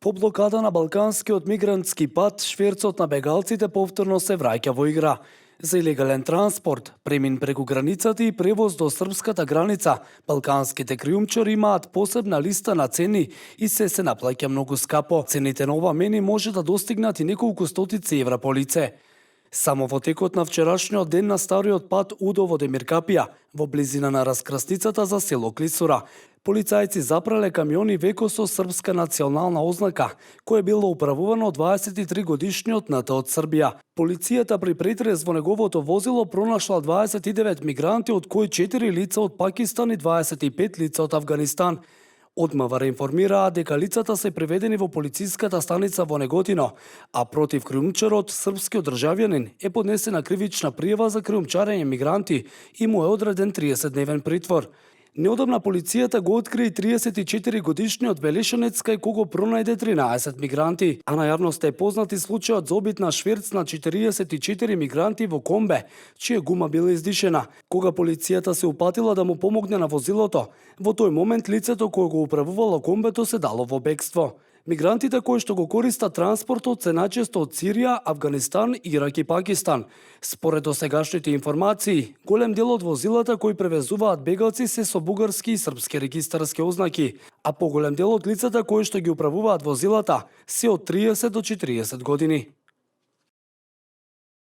По блокада на балканскиот мигрантски пат, шверцот на бегалците повторно се враќа во игра. За илегален транспорт, премин преку границата и превоз до српската граница, балканските криумчари имаат посебна листа на цени и се наплаќа многу скапо. Цените на ова мени може да достигнат и неколку стотици евра по лице. Само во текот на вчерашниот ден на стариот пат Удово-Демир Капија, во близина на раскрсницата за село Клисура, полицајци запрале камиони веко со српска национална ознака, кое било управувано од 23-годишниот НТ од Србија. Полицијата при претрез во неговото возило пронашла 29 мигранти, од кои 4 лица од Пакистан и 25 лица од Авганистан. Од МВР информираа дека лицата се приведени во полициската станица во Неготино, а против криумчарот, српскиот државјанин, е поднесена кривична пријава за криумчарење мигранти и му е одреден 30-дневен притвор. Неодамна полицијата го откри 34-годишниот белешенец кај кого пронајде 13 мигранти, а на јавноста е познат и случајот за обид на шверц на 44 мигранти во комбе, чија гума била издишена. Кога полицијата се упатила да му помогне на возилото, во тој момент лицето кое го управувало комбето се дало во бегство. Мигрантите кои што го користат транспортот се најчесто од Сирија, Авганистан, Ирак и Пакистан. Според досегашните информации, голем дел од возилата кои превезуваат бегалци се со бугарски и српски регистарски ознаки, а поголем дел од лицата кои што ги управуваат возилата се од 30 до 40 години.